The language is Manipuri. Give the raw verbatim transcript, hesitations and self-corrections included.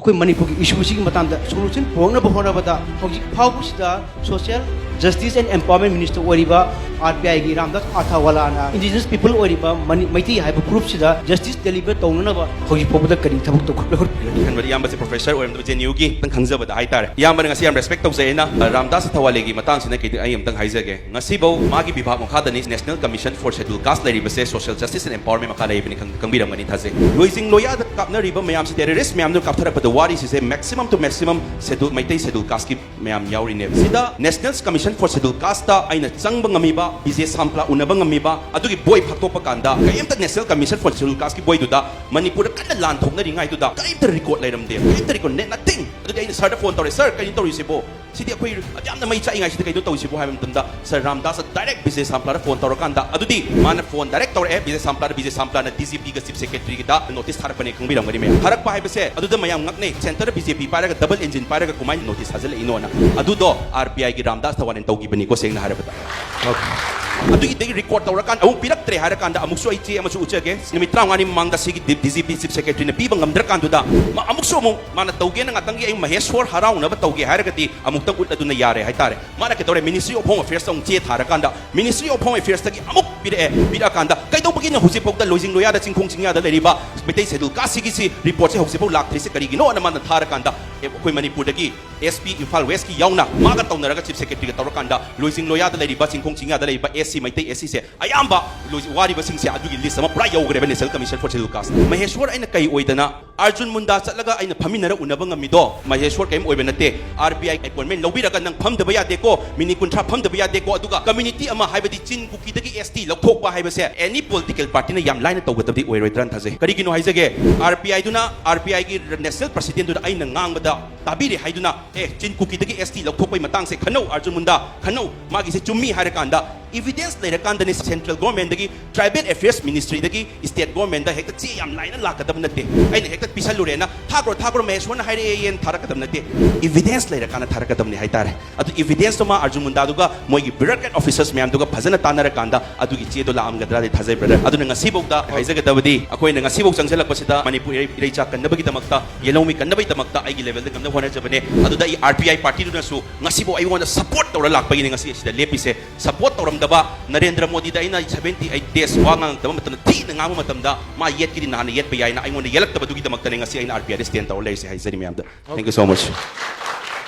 ꯑꯩꯈꯣꯏ ꯃꯅꯤꯄꯨꯔꯒꯤ ꯏꯁꯨꯁꯤꯒꯤ ꯃꯇꯥꯡꯗ ꯁꯣꯂꯨꯁꯟ ꯄꯨꯔꯛꯅꯕ ꯍꯣꯠꯅꯕꯗ ꯍꯧꯖꯤꯛ ꯐꯥꯎꯕꯁꯤꯗ social justice and empowerment minister ꯑꯣꯏꯔꯤꯕ ꯑꯥꯔ ꯄꯤ ꯑꯥꯏꯒꯤ ꯔꯥꯝꯗꯥꯁ ꯑꯊꯥꯋꯥꯂꯥꯅ ꯏꯟꯗꯤꯖꯤꯅꯁ ꯄꯤꯄꯜ ꯑꯣꯏꯔꯤꯕ ꯃꯅꯤ-, ꯃꯩꯇꯩ ꯍꯥꯏꯕ ꯒ꯭ꯔꯨꯞꯁꯤꯗ ꯖꯁꯇꯤꯁ ꯗꯦꯂꯤꯚꯔ ꯇꯧꯅꯅꯕ ꯍꯧꯖꯤꯛ ꯐꯥꯎꯕꯗ ꯀꯔꯤ ꯊꯕꯛ ꯇꯧꯈꯠ-, ꯂꯧꯈꯠꯄꯤꯔꯒꯦ? ꯈꯟꯕꯗ ꯏꯌꯥꯝꯕꯁꯦ ꯄ꯭ꯔꯣꯐꯦꯁꯔ ꯑꯣꯏꯔꯝꯗꯕ ꯖꯦ ꯑꯦꯟ ꯌꯨꯒꯤ ꯈꯤꯇꯪ ꯈꯪꯖꯕꯗ ꯍꯥꯏꯇꯥꯔꯦ꯫ ꯏꯌꯥꯝꯕꯅ ꯉꯁꯤ ꯌꯥꯝ ꯔꯦꯁꯄꯦꯛ ꯇꯧꯖꯩ꯫ ꯑꯩꯅ, ꯑ, ꯔꯥꯝꯗꯥꯁ ꯑꯊꯥꯋꯥꯂꯦꯒꯤ ꯃꯇꯥꯡꯁꯤꯅ ꯀꯩꯗ-, ꯑꯩ ꯑꯝꯇꯪ ꯍꯥꯏꯖꯒꯦ꯫ ꯉꯁꯤꯐꯧ ꯃꯥꯒꯤ ꯕꯤꯚꯥꯒ ꯃꯈꯥꯗꯅꯤ ꯅꯦꯁꯅꯦꯜ ꯀꯃꯤꯁꯟ ꯐꯣꯔ ꯁꯦꯗꯨꯜ ꯀꯥꯁ ꯂꯩꯔꯤꯕꯁꯦ, ꯁꯣꯁꯤꯌꯦꯜ ꯖꯁꯇꯤꯁ ꯑꯦꯟ ꯑꯦꯝꯄꯥꯋꯔꯃꯦꯟ ꯃꯈꯥ ꯂꯩꯕꯅꯤ ꯈꯪ-, ꯈꯪꯕꯤꯔꯝꯒꯅꯤ ꯊꯥꯖꯩ꯫ ꯂꯣꯏꯖꯤꯡ ꯂꯣꯌꯥꯗ ꯀꯥꯞꯅꯔꯤꯕ ꯃꯌꯥꯝꯁꯤ, ꯇꯦꯔꯣꯔꯤꯁ ꯃꯌꯥꯝꯗꯨ ꯀꯥꯞꯊꯔꯛꯄꯗ ꯋꯥꯔꯤꯁꯤꯁꯦ maximum to maximum schedule, Meitei schedule ꯀꯥꯁꯀꯤ ꯃꯌꯥꯝ ꯌꯥꯎꯔꯤꯅꯦꯕ꯫ ꯁꯤꯗ ꯅꯦꯁꯅꯦꯜ ꯀꯃꯤꯁꯟ ꯐꯣꯔ ꯁꯦꯗꯨꯜ ꯀꯥꯁꯇ ꯑꯩꯅ ꯆꯪꯕ ꯉꯝꯃꯤꯕ, ꯕꯤ ꯖꯦ ꯁꯥꯝꯄ꯭ꯂꯥ ꯎꯅꯕ ꯉꯝꯃꯤꯕ, ꯑꯗꯨꯒꯤ ꯕꯣꯏ ꯐꯥꯛꯇꯣꯛꯄ ꯀꯥꯟꯗ ꯀꯔꯤꯝꯇ ꯅꯦꯁꯅꯦꯜ ꯀꯃꯤꯁꯟ ꯐꯣꯔ ꯁꯦꯗꯨꯜ ꯀꯥꯁꯀꯤ ꯕꯣꯏꯗꯨꯗ ꯃꯅꯤꯄꯨꯔꯗ ꯀꯟꯅ ꯂꯥꯟ ꯊꯣꯛꯅꯔꯤꯉꯩꯗꯨꯗ ꯀꯔꯤꯝꯇ ꯔꯦꯀꯣꯔꯗ ꯂꯩꯔꯝꯗꯦ, ꯀꯔꯤꯝꯇ ꯔꯦꯀꯣꯔꯗ, ꯅꯦ-, nothing꯫ ꯑꯗꯨꯗꯤ ꯑꯩꯅ ꯁꯥꯔꯗ ꯐꯣꯟ ꯇꯧꯔꯦ, "ꯁꯥꯔ, ꯀꯩꯅꯣ ꯇꯧꯔꯤꯁꯤꯕꯣ? ꯁꯤꯗꯤ ꯑꯩꯈꯣꯏ ꯑꯗꯨ ꯌꯥꯝꯅ ꯃꯩ ꯆꯥꯛꯏꯉꯩꯁꯤꯗ ꯀꯩꯅꯣ ꯇꯧꯔꯤꯁꯤꯕꯣ?" ꯍꯥꯏꯕ ꯃꯇꯝꯗ ꯁꯥꯔ ꯔꯥꯝꯗꯥꯁꯇ ꯗꯥꯏꯔꯦꯛ ꯕꯤ ꯖꯦ ꯁꯥꯝꯄ꯭ꯂꯥꯗ ꯐꯣꯟ ꯇꯧꯔꯀꯥꯟꯗ, ꯑꯗꯨꯗꯤ ꯃꯥꯅ ꯐꯣꯟ ꯗꯥꯏꯔꯦꯛ ꯇꯧꯔꯛꯑꯦ B J ꯁꯥꯝꯄ꯭ꯂꯥꯗ, B J ꯁꯥꯝꯄ꯭ꯂꯥꯅ D G ꯄꯤꯒ ꯆꯤꯐ ꯁꯦꯀ꯭ꯔꯦꯇꯔꯤꯒꯤꯗ ꯅꯣꯇꯤꯁ ꯊꯥꯔꯛꯄꯅꯦ, ꯈꯪꯕꯤꯔꯝꯒꯅꯤ ꯃꯌꯥꯝ꯫ ꯊꯥꯔꯛꯄ ꯍꯥꯏꯕꯁꯦ ꯑꯗꯨꯗ ꯃꯌꯥꯝ ꯉꯛꯅꯩ, ꯁꯦꯟꯇꯔꯗ ꯕꯤ ꯖꯦ ꯄꯤ ꯄꯥꯏꯔꯒ, ꯗꯕꯜ ꯏꯟꯖꯤꯟ ꯄꯥꯏꯔꯒ ꯀꯃꯥꯏꯅ ꯅꯣꯇꯤꯁ ꯊꯥꯖꯤꯜꯂꯛꯏꯅꯣꯅ꯫ ꯑꯗꯨꯗꯣ ꯑꯥꯔ ꯕꯤ ꯑꯥꯏꯒꯤ ꯔꯥꯝꯗꯥꯁ ꯊꯋꯥꯟꯅ ꯇꯧꯈꯤꯕꯅꯤꯀꯣ, ꯁꯦꯡꯅ ꯍꯥꯏꯔꯕꯗ꯫ ꯑꯗꯨꯒꯤꯗꯒꯤ ꯔꯦꯀꯣꯔꯗ ꯇꯧꯔꯀꯥꯟꯗ ꯑꯃꯨꯛ ꯄꯤꯔꯛꯇ꯭ꯔꯦ ꯍꯥꯏꯔꯀꯥꯟꯗ ꯑꯃꯨꯛꯁꯨ ꯑꯩ ꯆꯦ ꯑꯃꯁꯨ ꯎꯠꯆꯒꯦ꯫ ꯅꯨꯃꯤꯠ ꯇꯔꯥꯃꯉꯥꯅꯤ ꯃꯃꯥꯡꯗ ꯁꯤꯒꯤ ꯗꯤ-, ꯗꯤ ꯖꯤ ꯄꯤ ꯆꯤꯐ ꯁꯦꯀ꯭ꯔꯦꯇꯔꯤꯅ ꯄꯤꯕ ꯉꯝꯗ꯭ꯔꯀꯥꯟꯗꯨꯗ ꯃꯥ ꯑꯃꯨꯛꯁꯨ ꯑꯃꯨꯛ ꯃꯥꯅ ꯇꯧꯒꯦꯅ ꯉꯥꯛꯇꯪꯒꯤ ꯑꯩ ꯃꯍꯦꯁꯣꯔ ꯍꯔꯥꯎꯅꯕ ꯇꯧꯒꯦ ꯍꯥꯏꯔꯒꯗꯤ ꯑꯃꯨꯛꯇꯪ ꯎꯠꯂꯗꯨꯅ ꯌꯥꯔꯦ ꯍꯥꯏꯇꯥꯔꯦ꯫ ꯃꯥꯅ ꯀꯩꯗꯧꯔꯦ, Ministry of Home Affairs ꯑꯃꯨꯛ ꯆꯦ ꯊꯥꯔꯀꯥꯟꯗ, Ministry of Home Affairs ꯇꯒꯤ ꯑꯃꯨꯛ ꯄꯤꯔꯛꯑꯦ꯫ ꯄꯤꯔꯛꯑꯀꯥꯟꯗ ꯀꯩꯗꯧꯕꯒꯤꯅꯣ ꯍꯧꯖꯤꯛꯐꯥꯎꯗ ꯂꯣꯏꯖꯤꯡ ꯂꯣꯌꯥꯗ, ꯆꯤꯡꯈꯣꯡ ꯆꯤꯡꯌꯥꯗ ꯂꯩꯔꯤꯕ ꯃꯩꯇꯩ ꯁꯦꯗꯨꯜ ꯀꯥꯁꯁꯤꯒꯤꯁꯤ ꯔꯤꯄꯣꯔꯠꯁꯦ ꯍꯧꯖꯤꯛꯐꯥꯎ ꯂꯥꯛꯇ꯭ꯔꯤꯁꯦ ꯀꯔꯤꯒꯤꯅꯣꯅ ꯃꯥꯅ ꯊꯥꯔꯀꯥꯟꯗ, ꯑꯦ, ꯑꯩꯈꯣꯏ ꯃꯅꯤꯄꯨꯔꯗꯒꯤ ꯑꯦꯁ ꯄꯤ ꯏꯝꯐꯥꯜ ꯋꯦꯁꯀꯤ ꯌꯥꯎꯅ ꯃꯥꯒ ꯇꯧꯅꯔꯒ ꯆꯤꯐ ꯁꯦꯀ꯭ꯔꯦꯇꯔꯤꯒ ꯇꯧꯔꯀꯥꯟꯗ ꯂꯣꯏꯖꯤꯡ ꯂꯣꯌꯥꯗ ꯂꯩꯔꯤꯕ, ꯆꯤꯡꯈꯣꯡ ꯆꯤꯡꯌꯥꯗ ꯂꯩꯔꯤꯕ ꯑꯦꯁ ꯁꯤ, ꯃꯩꯇꯩ ꯑꯦꯁ ꯁꯤꯁꯦ ꯑꯌꯥꯝꯕ ꯂꯣꯏ-, ꯋꯥꯔꯤꯕꯁꯤꯡꯁꯦ ꯑꯗꯨꯒꯤ ꯂꯤꯁ ꯑꯃ ꯄꯨꯔꯥ ꯌꯧꯈ꯭ꯔꯦꯕ National Commission for Scheduled Caste꯫ ꯃꯍꯦꯁꯣꯔ ꯑꯩꯅ ꯀꯩ ꯑꯣꯏꯗꯅ ꯑꯔꯖꯨꯟ ꯃꯨꯟꯗꯥ ꯆꯠꯂꯒ ꯑꯩꯅ ꯐꯝꯃꯤꯟꯅꯔ ꯎꯅꯕ ꯉꯝꯃꯤꯗꯣ? ꯃꯍꯦꯁꯣꯔ ꯀꯔꯤꯝ ꯑꯣꯏꯕ ꯅꯠꯇꯦ꯫ ꯑꯥꯔ ꯕꯤ ꯑꯥꯏ ꯑꯦꯄꯣꯏꯟꯃꯦꯟ ꯂꯧꯕꯤꯔꯒ ꯅꯪ ꯐꯝꯗꯕ ꯌꯥꯗꯦꯀꯣ, ꯃꯤꯅꯤꯠ ꯀꯨꯟꯊ꯭ꯔꯥ ꯐꯝꯗꯕ ꯌꯥꯗꯦꯀꯣ, ꯑꯗꯨꯒ ꯀꯝꯃ꯭ꯌꯨꯅꯤꯇꯤ ꯑꯃ ꯍꯥꯏꯕꯗꯤ ꯆꯤꯟ ꯀꯨꯀꯤꯗꯒꯤ ꯑꯦꯁ ꯇꯤ ꯂꯧꯊꯣꯛꯄ ꯍꯥꯏꯕꯁꯦ ꯑꯦꯅꯤ ꯄꯣꯂꯤꯇꯤꯀꯦꯜ ꯄꯥꯔꯇꯤꯅ ꯌꯥꯝ ꯂꯥꯏꯅ ꯇꯧꯒꯗꯕꯗꯤ ꯑꯣꯏꯔꯣꯏꯗ꯭ꯔꯅ ꯊꯥꯖꯩ꯫ ꯀꯔꯤꯒꯤꯅꯣ ꯍꯥꯏꯖꯒꯦ, ꯑꯥꯔ ꯕꯤ ꯑꯥꯏꯗꯨꯅ, ꯑꯥꯔ ꯕꯤ ꯑꯥꯏꯒꯤ ꯅꯦꯁꯅꯦꯜ ꯄ꯭ꯔꯁꯤꯗꯦꯟꯗꯨꯅ ꯑꯩꯅ ꯉꯥꯡꯕꯗ ꯇꯥꯕꯤꯔꯦ ꯍꯥꯏꯗꯨꯅ, "ꯑꯦ, ꯆꯤꯟ ꯀꯨꯀꯤꯗꯒꯤ ꯑꯦꯁ ꯇꯤ ꯂꯧꯊꯣꯛꯄꯩ ꯃꯇꯥꯡꯁꯦ ꯈꯟꯅꯧ ꯑꯔꯖꯨꯟ ꯃꯨꯟꯗꯥ, ꯈꯟꯅꯧ, ꯃꯥꯒꯤꯁꯦ ꯆꯨꯝꯃꯤ" ꯍꯥꯏꯔꯀꯥꯟꯗ Evidence ꯂꯩꯔꯀꯥꯟꯗꯅꯤ central government ꯇꯒꯤ, tribal affairs ministry ꯗꯒꯤ state government ꯇ ꯍꯦꯛꯇ ꯆꯦ ꯌꯥꯝ ꯂꯥꯏꯅ ꯂꯥꯛꯀꯗꯕ ꯅꯠꯇꯦ꯫ ꯑꯩꯅ ꯍꯦꯛꯇ ꯄꯤꯁꯜꯂꯨꯔꯦꯅ, "ꯊꯥꯈ꯭ꯔꯣ, ꯊꯥꯈ꯭ꯔꯣ, ꯃꯍꯦꯁꯣꯔꯅ ꯍꯥꯏꯔꯛꯑꯦꯅ" ꯊꯥꯔꯛꯀꯗꯕ ꯅꯠꯇꯦ꯫ Evidence ꯂꯩꯔꯀꯥꯟꯗ ꯊꯥꯔꯛꯀꯗꯕꯅꯤ ꯍꯥꯏꯇꯥꯔꯦ꯫ ꯑꯗꯨ evidence ꯇꯨꯃ ꯑꯔꯖꯨꯟ ꯃꯨꯟꯗꯥꯗꯨꯒ ꯃꯣꯏꯒꯤ bureaucrat officers ꯃꯌꯥꯝꯗꯨꯒ ꯐꯖꯅ ꯇꯥꯟꯅꯔꯀꯥꯟꯗ ꯑꯗꯨꯒꯤ ꯆꯦꯗꯣ ꯂꯥꯛꯑꯝꯒꯗ꯭ꯔꯥꯗꯤ ꯊꯥꯖꯩ, brother꯫ ꯑꯗꯨꯅ ꯉꯁꯤꯐꯥꯎꯗ ꯍꯥꯏꯖꯒꯗꯕꯗꯤ, ꯑꯩꯈꯣꯏꯅ ꯉꯁꯤꯐꯥꯎ ꯆꯪꯁꯤꯜꯂꯛꯄꯁꯤꯗ ꯃꯅꯤꯄꯨꯔ ꯏꯔꯩ-, ꯏꯔꯩꯆꯥ ꯀꯟꯅꯕꯒꯤꯗꯃꯛꯇ, ꯌꯦꯜꯍꯧꯃꯤ ꯀꯟꯅꯕꯒꯤꯗꯃꯛꯇ ꯑꯩꯒꯤ level ꯗ ꯉꯝꯅꯕ ꯍꯣꯠꯅꯖꯕꯅꯦ꯫ ꯑꯗꯨꯗ ꯑꯩ R P I party ꯗꯨꯅꯁꯨ ꯉꯁꯤꯐꯥꯎ ꯑꯩꯉꯣꯟꯗ support ꯇꯧꯔ ꯂꯥꯛꯄꯒꯤꯅꯤ ꯉꯁꯤ ꯑꯁꯤꯗ ꯂꯦꯞꯄꯤꯁꯦ꯫ Support ꯇꯧꯔꯝꯗꯕ ꯅꯔꯦꯟꯗ꯭ꯔ ꯃꯣꯗꯤꯗ ꯑꯩꯅ seventy eight days ꯋꯥ ꯉꯥꯡꯉꯛꯇꯕ ꯃꯇꯝꯗ, ꯊꯤꯅ ꯉꯥꯡꯕ ꯃꯇꯝꯗ, ꯃꯥ ꯌꯦꯠꯀꯤꯗꯤ ꯅꯍꯥꯟꯅ ꯌꯦꯠꯄ ꯌꯥꯏꯅ ꯑꯩꯉꯣꯟꯗ ꯌꯦꯠꯂꯛꯇꯕꯗꯨꯒꯤꯗꯃꯛꯇꯅꯦ ꯉꯁꯤ ꯑꯩꯅ R P I the stand ꯇꯧꯔ ꯂꯩꯔꯤꯁꯦ꯫ ꯍꯥꯏꯖꯔꯤ ꯃꯌꯥꯝꯗ꯫ Thank you so much꯫